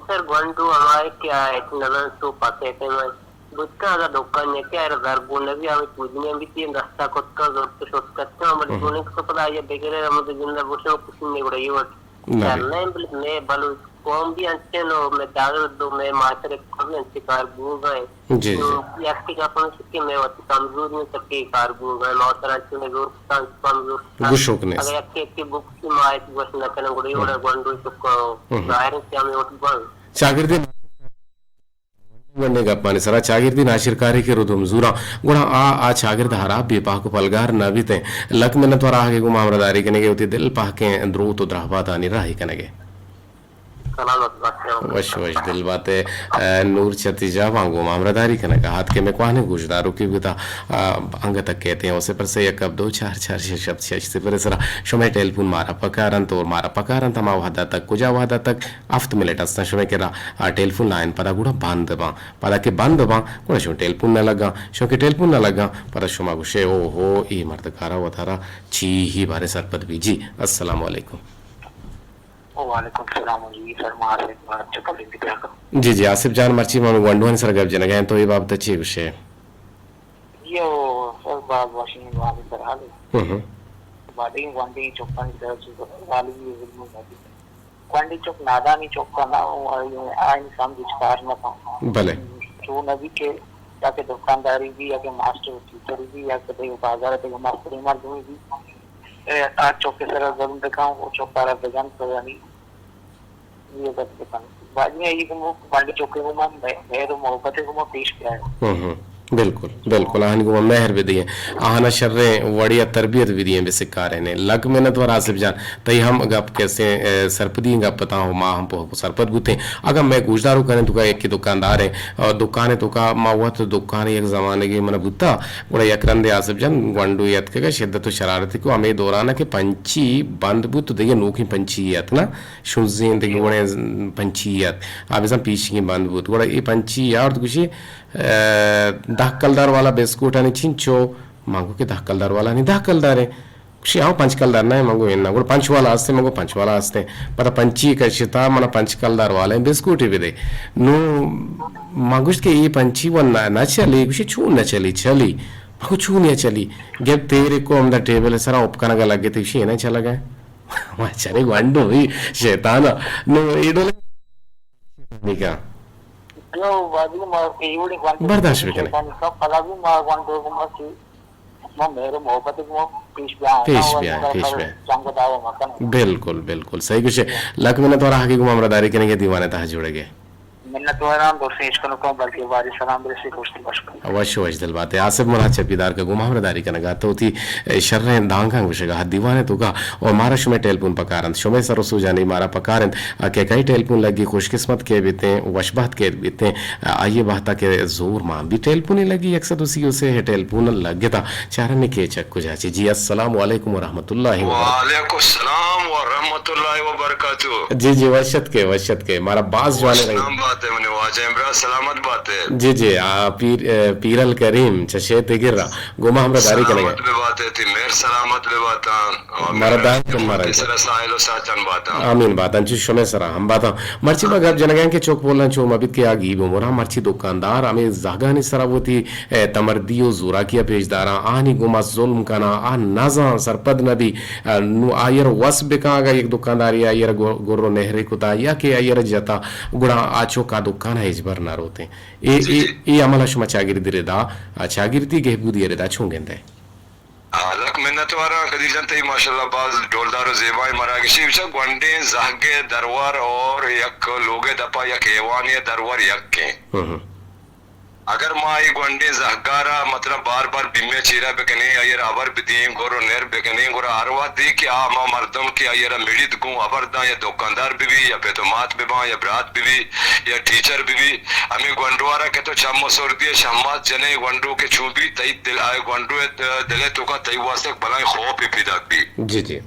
سر گونڈو ہمائے کہ آ ہچ نزان تو پاتے تے میں بوت کن اگاں دکان نیکہ ء را زر گون نبی، ہمے پوجنی ہم بیتی، دستا کت کن، زرت و شت کت کن، بلے ہم۔ چونیں کہ تو پدا آئی ء بگرے، ہمود جند ء بوشے و کشینے گڑا اے وڑ۔ نہ بی۔ سر نہ، بلے مئے بلوچ قوم بھی انچیں و مئے چاگرد و مئے معاشرہ کل انچیں کار بوگا ہیں۔ جی، نو جی۔ یکے گپ ہمیش کہ مئے وتی کمزوری ہیں، چکے کار بوگا ہیں، ما ترا انچیں زور کتاں، کمزور کتاں۔ گوشوک نیست۔ اگاں یکے یکے بکسی ما ایک گوش نہ کناں، گڑا اے وڑا ہم۔ گونڈو چکا ہم۔ ظاہر ہے کہ ہمیں وقت بند۔ چاگردے گونڈیں گپانی سرا چاگردی ناشرکاری کہ ردوم زوراں، گڑا آ، آ چاگرد ہراب بی پہک و پلگار نہ بیتیں۔ لک منت وار آہگے گوں ما ہمراہ داری کنگے وتی دل پہکیں دروت و دراہباتانی راہی کنگے۔ سلامت بات ئے۔ وش وش دل بات ئے۔ اے، نور چتیجاواں گوں ما ہمراہداری کنگ ءَ ات کہ مئے کوہنیں گوشداروکے بوتا، آ، انگت ءَ کیت ایں، اسے پر سے یک اب دو چار چار شش ہفت شش صفر سرا شمئے ٹیلیفون مارا پکار انت اور مارا پکار انت ہما وہد ءَ تک، کجا وہد ءَ تک؟ ہفت منٹ استاں شمئے کرا، آ، ٹیلیفون لائن پدا گڑا بند باں۔ پدا کہ بند باں، گڑا شما ٹیلیفون نہ لگاں، شما کہ ٹیلیفون نہ لگاں، پدا شما گوشے، او ہو، اے مردکارا وتارا چی ہی بارے سرپد بی۔ جی، السلام علیکم۔ وعلیکم السلام جی، فرما آصف بات چکلیں بیتگ۔ جی جی، آصف جان، مرچی ما گونڈوانی سر گپ جنگا ہیں، تو اے بابت چی گوشے؟ جی، او سر باز وشیں والی سر حال ہے۔ ہم ہم۔ باڈی گونڈی چکانی سر چیز والی بھی ظلم ہے۔ گونڈی چک نادانی چک نہ، آئین سمجھ کار نہ پاؤں۔ بلے۔ چون ابھی کہ یا کہ دکانداری بھی، یا کہ ماسٹر ٹیچر بھی، یا کہ دیگہ بازار دیگہ ماسٹر مردمی بھی۔ اے، آ چوکے سرا ظلم بکن، او چوکارا بجن، تو یعنی یہ بات بکن۔ بعد میں یہ گمو، بانڈی چوکے گمو، مہ-، مہر و محبت گمو پیش کیا ہے۔ ہم ہم۔ بالکل، بالکل۔ آہانی گمو مہر بدییں۔ آہانا شریں وڑیا تربیت بدییں بسکاریں نے۔ لک منت وار آصف جان، تئی ہم گپ کسے، اے، سرپدی گپ پتا ہو، ما ہم پہ سرپد بوتیں۔ اگاں مئے گوشدارو کنیں تو کا ایک دکاندار ہیں، اور دکانے تو کا ما وت دکانے یک زمانے کے من بوتا، گڑا یک رندے آصف جان گونڈو یتکگا شدت و شرارت کو ہمیں دوران کہ پنچی بند بوت تو دیگه نوکیں پنچی یت نا، شنزیں دیگه وڑیں پنچی یت، آ بزن پیشگیں بند بوت۔ گڑا اے پنچی یارت گوشی، اے، دہ کلدار والا بسکوٹ آنی چنچو، مانگو کہ دہ کلدار والا نی دہ کلدار ہے۔ گوشی، آؤ پنچ کلدار نہ، مانگو انا۔ گڑا پنچ والا ہستے، مانگو پنچ والا ہستے۔ پدا پنچی کشتا، منا پنچ کلدار والا بسکوٹی بدے۔ نو، ما گوشت کہ اے پنچی و نہ، نہ چلی، گوشی، چون نہ چلی، چلی۔ مگو چون یا چلی؟ گپ تیرے کو ہمدا ٹیبل سرا اپ کنگا لگے تے، گوشی، اے نہ چلگا۔ ما چرے گونڈو ہی شیطان۔ نو، اے ڈول نگا۔ برداشت بکنے۔ پیش بیائیں، پیش بیائیں۔ بالکل، بالکل۔ صحیح گوشے۔ لک منت وار آہگی گوں ہمراہ داری کنگے دیوانے تہا جوڑے گے۔ منت واران دوستیں اشکنوکاں بلکہ باری سلام برسی گوشتی بشکن۔ وش وش دل باتے۔ آصف مراد چپیدار کا گوں ہمراہ داری کنگا تو تی شریں دانکاں گوشگا دیوانے تو کا اور مارا شمے ٹیلیفون پکار انت۔ شمے سر و سوجانی مارا پکار انت۔ آ، کہ کئی ٹیلیفون لگی، خوش قسمت کہ بیتیں، وش بخت کہ بیتیں، آ، آئیے بہتا کہ زور مان بھی ٹیلیفون لگی، یک سد و سی و سے ٹیلیفون لگتا۔ چارنے کہ چک کجا چی۔ جی، السلام علیکم و رحمت اللہ و برکاتہ۔ وعلیکم السلام و رحمت اللہ و برکاتہ۔ جی، جی، وشت کے، وشت کے۔ مارا باز جوانے رہی۔ سلام بات ہے منی واجہ عمران، سلامت بات ہے۔ جی، جی، آ، پیر، اے، پیرل کریم، چشے تگر را، گوما ہمرا داری کنگے۔ سلامت بے بات ہے، تی مہر سلامت بے باتاں۔ مارا دائم کن مارا۔ سرا ساحل و ساچان باتاں۔ آمین باتاں، چو شمے سرا ہم باتاں۔ مرچی ما گپ جنگاں کہ چوک پولاں چو مبیت کہ آ گیب و مراں مرچی دکاندار ہمیں زہگانی سرا وتی، اے، تمردی و زوراکی ء پیش داراں، آہانی گوما ظلم کناں، آ نزاں سرپد نہ بی، اے، نو آئیر وس بکاں اگاں یک دکانداری آئیر گر و نہرے کتا یا کہ آئیر جتا گڑا آ چوک آ دکان ہچبر نہ روتیں۔ اے، اے، اے عمل شما چاگردی ردا، آ، چاگردی گہبودی ردا چون گندے؟ آ، لک منت واراں قدیر جان، تئی ماشاءاللہ باز ڈولدار و زیبائیں مراگشے۔ بچا گونڈیں زہگ ء درور اور یک لوگ ء دپا یک حیوانے ء درور یکیں۔ ہم ہم۔ اگر ما اے گونڈیں زہگارا مطلب بار بار بیمے چیرا بکنیں، آئیرا ہبر بدیں، گر و نر بکنیں، گڑا ہر وہدے کہ آ ہما مردم کہ آئیرا مڑیت گوں ہبر داں یا دکاندار ببی یا پت و مات بباں یا برات ببی، یا ٹیچر بہ بی، ہمے گونڈوارا کہ تو چم و سردی ء شہمات جنے، گونڈو کہ چون بی تئی دل، آئے گونڈو ء دل ء توکا تئی واسطہ یک بلائیں خوفے پیداک بی۔ جی، جی۔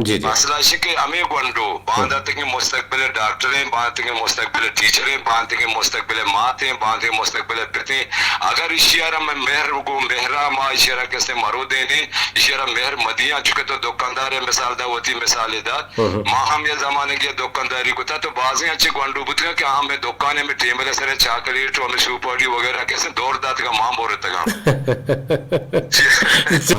جی، جی۔ مسئلہ اشی کہ ہمے گونڈو باندا تکیں مستقبل ء ڈاکٹریں، باندا تکیں مستقبل ء ٹیچریں، باندا تکیں مستقبل ء ماتیں، باندا تکیں مستقبل ء پتیں۔ اگر اشیارا مئے مہر گوں مہرا ما اشیارا کسے مرو دینے، اشیارا مہر مدیاں، چونکہ تو دکاندار ء مثال دا، وتی مثال ء دا۔ ہم۔ ما ہم یک زمانگے ء دکانداری کتا تو بازیں انچیں گونڈو بوتگاں کہ آ ہمے دکان ء ہمے ٹیبل ء سر ء چاکلیٹ و ہمے سوپاڑی وغیرہ کسے دور داتگاں، ما برتگاں۔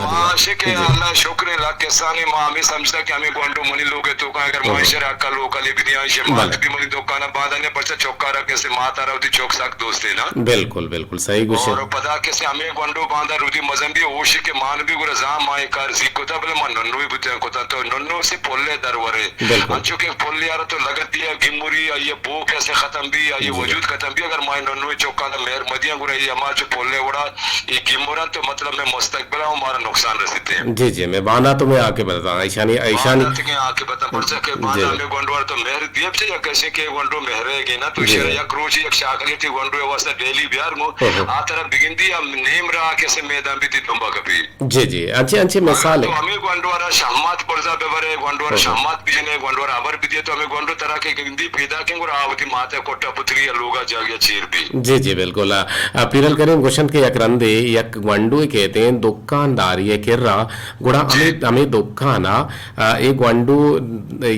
ما شکر اللہ شکر لک کسانی ما ہمے سمجھتا کہ ہمے گونڈو منی لوگ ء توکا اگر ما ایشرا عقل و عقل بدیاں، ایشی مات بھی منی دکان ء باندا نے، پرچا چوکارا کسے مات ء را وتی چوک سک دوستے نا۔ بالکل، بالکل صحیح گوشے۔ اور پدا کسے ہمے گونڈو باندا رودی مزن بھی ہوشی کہ مان بھی گڑا زان ما اے کار زیک کتا، بلے ما ننوی بوتیاں کتا تو ننو سے پلے درورے۔ بالکل۔ انچو کہ پلے آرا تو لگت دیا گموری، آئی بو کسے ختم بھی، آئی وجود ختم بھی، اگر ما ننوی چوکانا مہر مدیاں گڑا یہ ہما چو پلے وڑا یہ گمورن تو مطلب میں مستقبل ہوں ہمارا نقصان رسیتے ہیں۔ جی، جی، میں بانا تو میں آ کے بتاتا ہوں، ایشانی ایشانی باندات کہ عاقبت پرچہ کہ جی۔ باندات میں گونڈوار تو مہر دیے بچے یا کیسے کہ گونڈو مہرے گے نا تو جی۔ شر یک روچی یک چاکلیٹی گونڈو واسطہ ڈیلی بیار گو۔ ہو، ہو۔ آ طرف بگندی ہم نیم را کیسے میدان بھی دی دنبا کپی۔ جی، جی، انچے، انچے مثال ہے۔ تو ہمیں گونڈوارا شہمات برزا ببرے، گونڈوارا ہو، ہو۔ شہمات بجنے، گونڈوارا ابر بدیے تو ہمیں گونڈو طرح کے گندی پیدا کیں گڑا آوتی ماتے کوٹا پتری یا لوگا جاگیا چیر بھی۔ جی، جی، بالکل۔ آ، آ، پیرل کریم گوشنت کہ یک رندے یک گونڈوے کہتے ہیں دکانداری کرا گڑا جی۔ ہمیں، ہمیں دکان آ، آ، اے گونڈو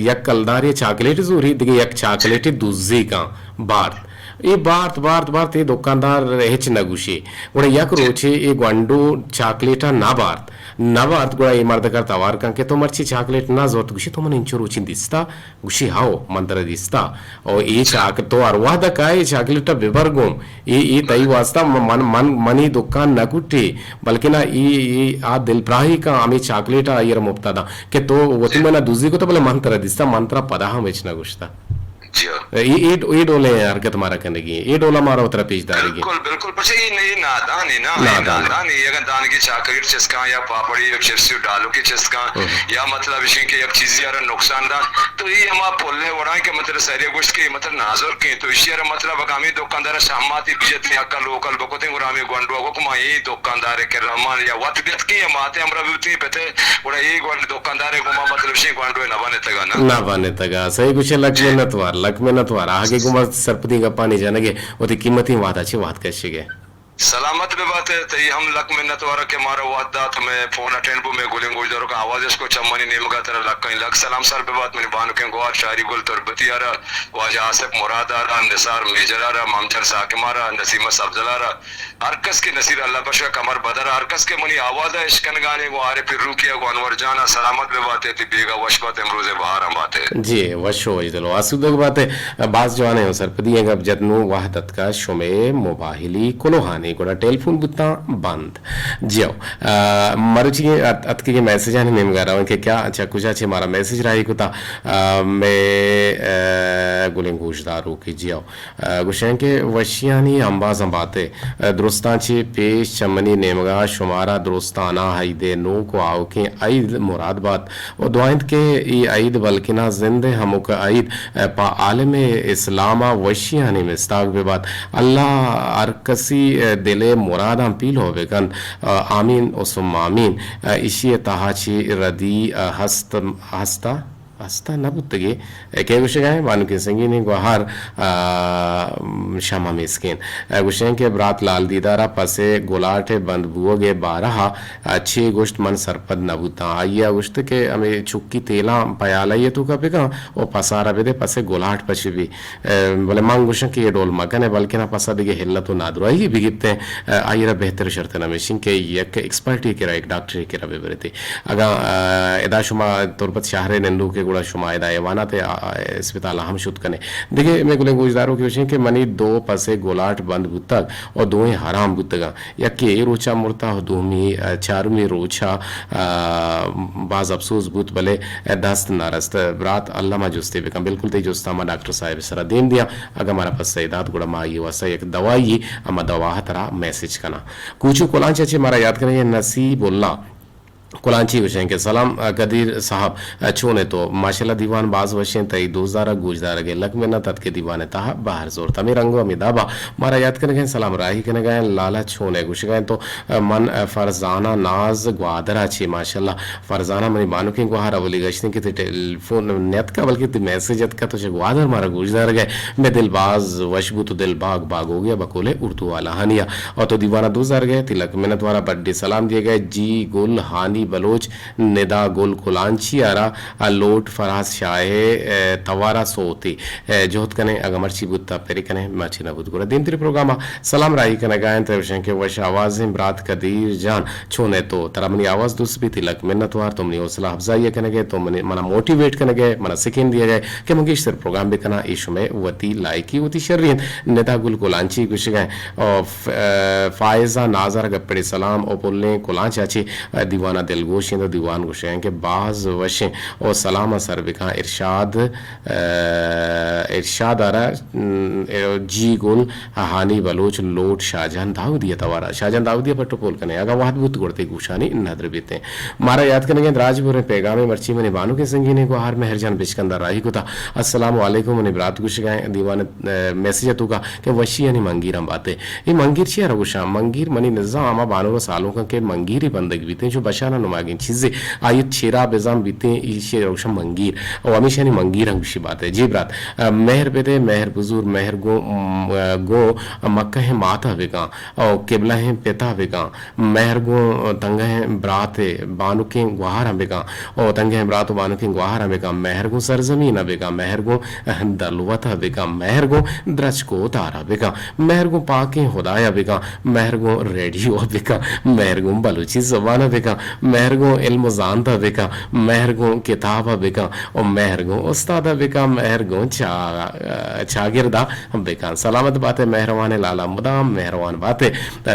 یک کلدارے چاکلیٹ زوری، دگہ یک چاکلیٹ دزی کاں بارت۔ اے بارت، بارت، بارت، اے دکاندار ہچ نہ گوشی۔ گڑا یک جی۔ روچے اے گونڈو چاکلیٹ نہ بارت، نہ بارت، گڑا اے مرد کر توار کن کہ تو مرچی چاکلیٹ نہ زورت، گوشی تو من انچو روچی دیستا، گوشی ہاو، من ترا دیستا۔ او اے چاک-، تو ہر وہد کائے چاکلیٹ ببر گوں۔ اے، اے تئی واسطہ م-، من، من، منی دکان نہ کٹے، بلکنا اے، اے آ دل پراہی کاں ہمیں چاکلیٹ آئی را مفتا داں کہ تو وتی منا دزی کو تو بلے من ترا دیستا، من ترا پدا ہم ہچ نہ گوشتا۔ جی ہاں۔ اے، اے، اے ڈولیں حرکت مارا کنگی، اے ڈولا مارا وترا پیش دارگی۔ بالکل، بالکل، پچے اے نئی نادانی نا، اے نادان۔ نادانی، اگن دانگی چاکلیٹ چسکاں یا پاپڑی یا چپسی ڈالو کی چسکاں، ہم۔ یا مطلب اشی کہ یک چیزی آرا نقصان داں، تو اے ہما پل ہے وڑاں کہ مطلب سہرے گوشت کہ مطلب نازر کیں، تو اشی آرا مطلب اگاں ہمیں دکاندار شہماتی بیت یا کل وکل بکتیں گڑا ہمیں گونڈو کو ما اے دکاندار کرا مان یا وت بیت کہ ماتے ہمرا بیتی پتے گڑا اے گونڈ دکاندار گما مطلب شی گونڈو نہ بنے تگا نا۔ نہ بنے تگا۔ صحیح گوشے، لک منت وار، لک منت وار۔ آگے گما سرپدی گپانی جنگے وتی قیمتی وعدہ چے وعد کشگے۔ سلامت بہ بات ئے، تئی ہم لک منت وار کہ مارا وھد دات، مئے فون اٹینڈ بو، مئے گلیں گوشداروکاں آواز اش کو، چہ منی نیمگا ترا لکیں لک سلام سر بہ بات، منی بانکیں گوھار شاری گل تربتی آرا، واجہ آصف مراد آرا، نثار میجر آرا، ممتر ساکم آرا، نسیمہ سبزل آرا، ہر کس کہ نصیر اللہ بخش ء کمر بدر ء، ہر کس کہ منی آواز ء اشکنگانے گوں عارف روکی ء گوں انور جان ء سلامت بہ بات ئے، تئی بیگا وش بات، امروز ء بہاراں بات ئے۔ جی، وش و وشدل و آسودگ بات ئے۔ باز جوانیں و سرپدی ء گپ جت۔ نوں وھد اتکا شمے موبائلی کلوہانی گڑا ٹیلیفون بوتاں بند۔ جیو، آ، مروچی ات-، اتکگیں میسجانی نیمگا رویں کہ کیا چہ کجا چہ مارا میسج راہی کتا، آ، مئے، آ، گلیں گوشداروکے جیو۔ ء گوشیں کہ وشیانی امبازاں بات ئے۔ ء درستاں چہ پیش چہ منی نیمگا شمارا درستاناں عید ء نوک و آؤکیں عید مراد بات و دعائنت کہ اے عید بلکنا زند ء ہمک عید ء پہ عالم اسلاما وشیانی مستاگ بہ بات۔ اللہ ہر کسی ء دل ء مراداں پیلو بہ کنت۔ ء آمین و ثم آمین۔ ء ایشی ء تہا چہ ردی ء ہست، ہستا؟ ہستا نہ بوتگے۔ اے کئے گوشگا ایں؟ بانکیں سنگینیں گوہار، آ، شمع میسکین۔ اے گوشیں کہ برات لال دیدارا پسے گلاٹ ء بند بوگ ء بارہا، آ، چے گوشت من سرپد نہ بوتاں۔ آئی ء گوشت کہ ہمے چکی تیلاں پیالہ ء توکا بکن و پسارا بدے، پسے گلاٹ پچ بی۔ اے، بلے من گوشاں کہ اے ڈول مکن ئے، بلکنا پسا دگہ ہلت و نادراہی بگپتیں۔ اے، آئی را بہتر شرتر ہمیشیں کہ یک ایکسپرٹے کرا، یک ڈاکٹرے کرا ببرتے۔ اگاں، آ، ادا شما تربت شہر ء نندوک ئے گڑا شما ادا ایوانات ء، آ، آ، اسپتال ء ہم شت کن ئے۔ دگہ مئے گلیں گوشداروکے گوشیں کہ منی دو پس ء گلاٹ بند بوتگ و دوئیں حرام بوتگاں۔ یکے اے روچا مرتا و دومی، آ، چارمی روچا، آ، باز افسوس بوت، بلے دست نہ رست۔ برات اللہ ما جستے بکن۔ بالکل تئی جستا ما ڈاکٹر صاحب سرا دیم دیاں۔ اگاں مارا پسہ دات گڑا ما آئی واسطہ یک دوائی، ہما دوا ترا میسج کناں۔ کوچو کلانچ ء چہ مارا یات کنگ ء نصیب اللہ کلانچی گوشیں کہ سلام، ء، قدیر صاحب، ء، چون ئے تو؟ ماشاءاللہ دیوان باز وشیں، تئی دوستدار ء گوشدارگ ء لک منت ات کہ دیوان ء تہا بہر زورت۔ ہمے رنگ و ہمے دابا مارا یات کنگ ء سلام راہی کنگ ء لالا چون ئے گوشگ ء تو، ء، من، ء، فرزانہ ناز گوادر ء چے ماشاءاللہ فرزانہ منی بانکیں گوہار اولی گشتیں کہ تئی ٹیلیفون نیتکا بلکہ تئی میسج اتکا تو چہ گوادر مارا گوشدارگ ء مئے دل باز وش بوت و دل باگ باگ ہو گیا بقول اردو والا ہانیا۔ اور تو دیوانہ دوستدارگ ء تئی لک منت وارا بڈے سلام دیگ ء جی گل ہانی بلوچ ندا گل کلانچی آرا ء لوٹ فراز شاہ ء توارا سوتے ء جہد کنیں اگاں مرچی بوت تہ پرے کنیں مرچی نہ بوت گڑا دیمتری پروگرام ء سلام راہی کنگ ء انت۔ گوشیں کہ وش آوازیں برات قدیر جان چون ئے تو؟ ترا منی آواز دوست بیت، تئی لک منت وار، تو منی حوصلہ افزائی ء کنگ ئے، تو منی، منا موٹیویٹ کنگ ئے، منا سکین دیگ ئے کہ من گیشتر پروگرام بکناں، اے شمئے وتی لائکی وتی شری انت۔ ندا گل کلانچی گوشگ ء، او ف-، ء، فائزہ نازر گپڑے سلام او پلیں کلانچ ء چہ دیوانہ دلگوش انت ءُ دیوان گوشگ ءَ انت کہ باز وش انت ءُ سلام ءَ سر بکن ارشاد، ءَ، ارشاد ءَ را، م، جی گل، ہانی بلوچ لوٹ شاہجان داؤدی ءِ توار ءَ۔ شاہجان داؤدی ءَ پٹ ءُ پول کنیں، اگاں وہد بوت گڑا تئی گوشانی ندر بیتیں۔ مارا یات کنگیں دراج بریں پیغامے مرچی منی بانکیں سنگینے گوہار مہرجان بچکندہ راہی کتا۔ السلام علیکم منی برات گوشگا دیوان، ءَ، میسج ءِ توکا کہ وشیانی منگیراں باتے۔ اے منگیر چی ءَ را گوشاں؟ منگیر منی نزا ہما بانور ءُ سالونکاں کہ منگیری بندگ بیتیں، چو بشانہ نماگیں چیزے، آئی ءِ چیرا بزان بیتیں، ایشی ءَ را گوشاں منگیر۔ او ہمیشانی منگیراں گوشی باتے۔ جی برات، ءَ، مہر بدے، مہر بزور، مہر گوں، م، ءَ، گوں مکہیں مات ءَ بکن، او قبلہیں پت ءَ بکن، مہر گوں تنگہیں برات ءُ بانکیں گوہاراں بکن، او تنگہیں برات ءُ بانکیں گوہاراں بکن، مہر گوں سرزمین ءَ بکن، مہر گوں دلوت ءَ بکن، مہر گوں درچک ءُ تار ءَ بکن، مہر گوں پاکیں ہدایا بکن، مہر گوں ریڈیو ءَ بکن، مہر گوں بلوچی زبان ءَ بکن، مہر گوں علم ءُ زانت ءَ بکن، مہر گوں کتاب ءَ بکن، او مہر گوں استاد ءَ بکن، مہر گوں چا-، چاگرد ءَ بکن۔ سلامت باتے مہروانیں لالا، مدام مہروان باتے۔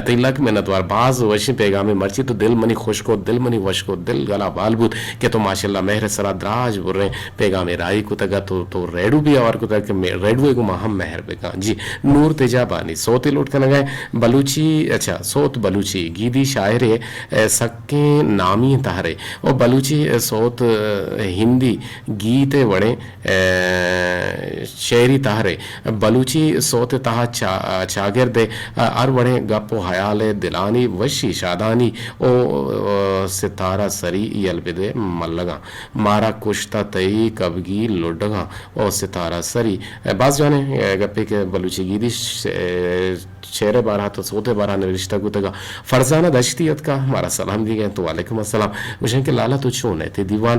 تئی لک منتوار، باز وشیں پیغامے۔ مرچی تو دل منی خوش کو، دل منی وش کو، دل گلا بال بوت کہ تو ماشاءاللہ مہر سرا دراج بریں پیغامے راہی کتگ ءُ تو، تو ریڈو بھی آوار کتگ کہ مے-، ریڈو ءَ گوں ما ہم مہر بکن۔ جی، نور تیجابانی سوتے لوٹ کنگا ہے۔ بلوچی، اچھا، سوت بلوچی گیدی شاعرے، اے، سکیں نامی تہرے۔ او بلوچی، اے، سوت، اے، ہندی گیت ءِ وڑیں، اے، شعری تہرے۔ بلوچی سوت ءِ تہا چا-، چاگرد ءِ ہر وڑیں گپ ءُ ہیال ءِ دلانی وشی، شادانی او، او، ستارہ سری یل بدے ملگاں۔ مارا کشتہ تئی کبگی لڈگاں او ستارہ سری۔ اے، باز جوانیں، اے، گپے کہ بلوچی گیدی ش-، اے، شعر ءِ بارہ ءَ تو سوت ءِ بارہ ءَ نوشتہ کتگ۔ فرزانہ دشتی اتکا، مارا سلام دیگ ءَ انت۔ وعلیکم السلام۔ گوشن کہ لالا تو چون ئے؟ تئی دیوان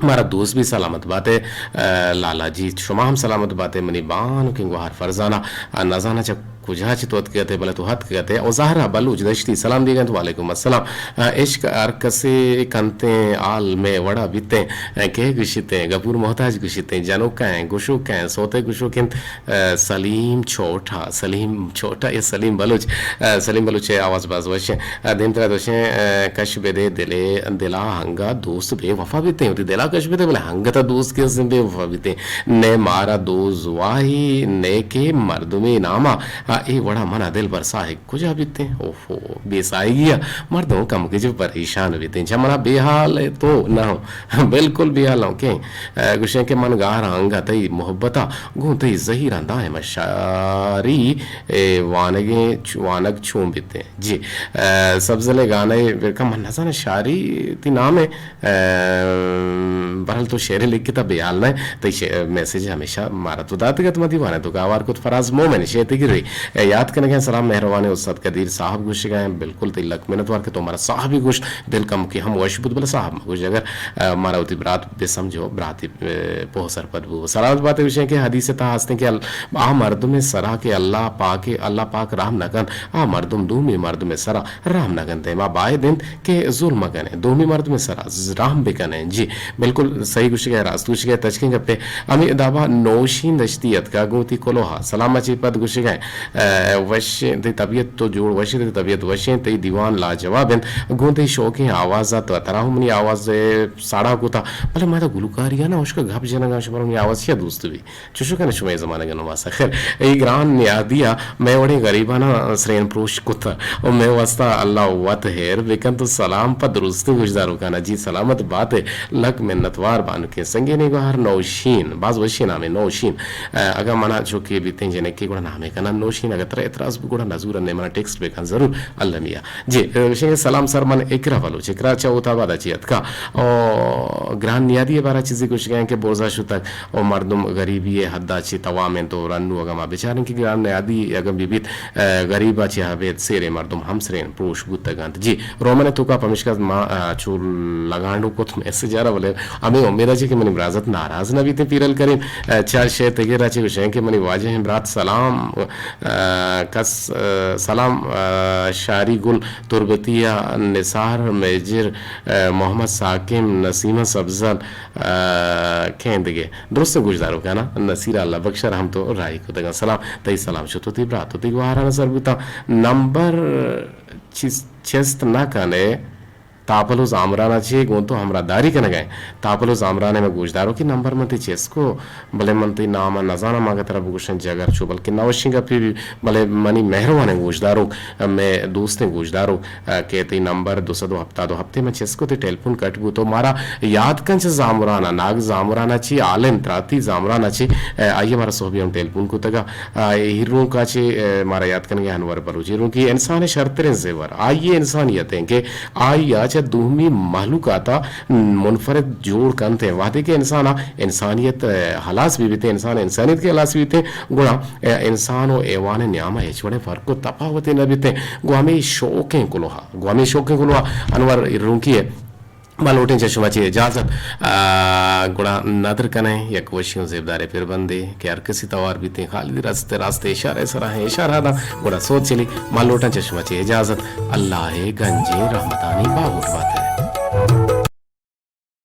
مارا دوست بی، سلامت باتے۔ ءَ، لالا جی، شما ہم سلامت باتے۔ منی بانکیں گوہار فرزانہ، ءَ، نزاناں چہ کجا چہ تو اتکگ اتے، بلے تو اتکگ اتے۔ او زہرا بلوچ دشتی سلام دیگ ءَ انت۔ وعلیکم السلام۔ ءَ، عشق ہر کسے کنتیں، حال مئے وڑا بیتیں۔ ءَ، کئے گوشیتیں؟ غفور محتاج گوشیتیں۔ جنوکا ایں، گشوکا ایں، سوتے گشوک انت۔ ءَ، سلیم چھوٹا، سلیم چھوٹا یا سلیم بلوچ، ءَ، سلیم بلوچ ءِ آواز باز وش ایں۔ ءَ، دیمترا دوشیں، ءَ، کش بدے دلے، دلا ہنگا دوست بے وفا بیتیں، وتی دلا کش بدے، بلے ہنگتا دوست کہ بے وفا بیتیں۔ نے مارا دوزواہی، نے کہ مردمے ناما، ءَ، اے وڑا منا دلبر ساہگ کجا بیتیں؟ اوفو، بے ساہگیا مردم کمکے چہ پریشان بیتیں۔ چہ منا بے حال ئے تو نہ، بالکل بے حال اوں کہ، ءَ، گوشیں کہ من گار آں انگا تئی محبتا، گوں تئی زہیراں دائم شاری، اے، وانگیں چ-، وانگ چون بیتیں؟ جی، ءَ، سبزل ءِ گانا ءَ بلکہ من نزاناں شاری تئی نام ءَ، ءَ، بہرحال تو شعرے لکھتا، بے حال نہ، تئی ش-، میسج ہمیشہ مارا تو داتگ ات، ما دیوان ءِ توکا ہوار کت۔ فراز مومن شیتگری، ءَ، یات کنگا ایں۔ سلام مہروانیں استاد قدیر صاحب گوشگا ایں، بالکل تئی لک منتوار کہ تو مارا صاحبی گوشت، دل کمکے ہم وش بوت، بلے صاحب مگوش، اگر، ءَ، مارا وتی برات بہ سمجھو، براتی، ءَ، پوہ سرپد بو۔ سلامت باتے۔ گوشیں کہ حدیث ءِ تہا ہستیں کہ ال-، آ مردم ءِ سرا کہ اللہ پاک، اللہ پاک رحم نہ کنت، آ مردم دومی مردم ءِ سرا رحم نہ کنت۔ ما باید انت کہ ظلم مہ کنیں، دومی مردم ءِ سرا ز-، رحم بکنیں۔ جی، بالکل صحیح گوشگئے، راست گوشگئے، تچکیں گپے۔ ہمے دابا نوشین دشتی اتکا گوں وتی کلوہا۔ سلام ءَ چہ پد گوشگئے، ءَ، وش، تئی طبیعت تو جوڑ وش، تئی طبیعت وشیں، تئی دیوان لاجواب انت۔ گوں تئی شوکیں آواز ءَ تو ترا ہم منی آواز ءَ ساڑا کتا، بلے ما تو گلوکاری ءَ نہ، اشکا گپ جنگا، شما منی آواز چیا دوست بی؟ چوشو کنے شمئے زمانگ ءَ نماسا۔ خیر، اے گران نیادی ءَ مئے وڑیں غریباناں سرین پروش کت ءُ مئے واسطہ اللہ وت ہیر بکنت ءُ سلام پہ درستیں گوشداروکاں۔ جی سلامت بات ئے، لک منتوار بانکیں سنگینے گوہار نوشین، باز وشیں نامے نوشین۔ ءَ، اگاں منا چوکے بیتیں جنکے گڑا نامے کناں نوشین، اگاں ترا اعتراض بی گڑا نزور نے منا ٹیکسٹ بکن ضرور اللہ میاں۔ جی، ءَ، گوشیں کہ سلام سر، من اکرا بلوچ، اکرا چہ ہوت آباد ءَ چہ اتکا۔ او گران نیادی ءِ بارا چیزے گوشگا ایں کہ برزا شتگ او مردم غریبی ءِ حد ءَ چہ توام انت او رنو اگاں ما بچاریں کہ گران نیادی اگاں بہ بیت، ءَ، غریب ءَ چہ ابید سیریں مردم ہم سرین پروش بوتگ انت۔ جی، رومن ءِ توکا پمشکا ما، ءَ، چو لگانڈو کت میسج ءَ را، بلے ہمے امید ءَ چہ کہ منی برازت ناراض نہ بیتیں پیرل کریم، ءَ، چار شے تگیر ءَ چہ گوشیں کہ منی واجہیں برات سلام، ءَ، کس، ءَ، سلام، ءَ، شاری گل تربتی ءَ نثار میجر، ءَ، محمد ساکم، نسیمہ سبزل، ءَ، کیندگے درستیں گوشداروکانا نصیر اللہ بخشر ہم تو راہی کتگاں۔ سلام، تئی سلام شت وتی برات وتی گوہارانا سر بوتاں۔ نمبر چست، چست نہ کنے۔ تاپل و زامران ء چے گوں تو ہمراہ داری کنگ ء۔ تاپل و زامران ء مئے گوشداروکیں نمبر من تئی چست کو، بلے من تئی نام ء نزاناں، ما اگہ ترا بگوشاں جگر چو، بلکہ نہ وشیں گپے بی، بلے منی مہروانیں گوشداروک، مئے دوستیں گوشداروک، ء، کہ تئی نمبر دو سد و ہپتاد و ہپت ء من چست کو، تئی ٹیلیفون کٹ بوت، تو مارا یات کن چہ زامران ء، ناگ زامران ء چی عالم تراتی زامران ء چی، ء، آئی ء مارا سہبی ہم ٹیلیفون کتگ ء، ء، ہیرونک ء چی، ء، مارا یات کنگ ء انور بلوچ ہیرونکی انسان ء شرتریں زیور، آئی ء انسانیت انت کہ آئی ء چہ دومی مہلوکات ء منفرد جوڑ کنت ء۔ وہدے کہ انسان ء انسانیت ء ہلاس بہ بیت، انسان ء انسانیت کہ ہلاس بیت، گڑا انسان و حیوان ء نیام ء ہچ وڑیں فرق و تپاوتے نہ بیت۔ گوں ہمے شوقیں کلوہ ء، گوں ہمے شوقیں کلوہ ء انور ہیرونکی ء ما لوٹیں چہ شما چے اجازت، آ، گڑا ندر کنیں یک وشیں و زیبداریں پربندے کہ ہر کسی توار بیتیں، خالی رست راست اشارہ سرا ہیں، اشارہ داں، گڑا سوت چلی۔ ما لوٹاں چہ شما چے اجازت، اللہ ء گنجیں رحمتانی باہوٹ بات۔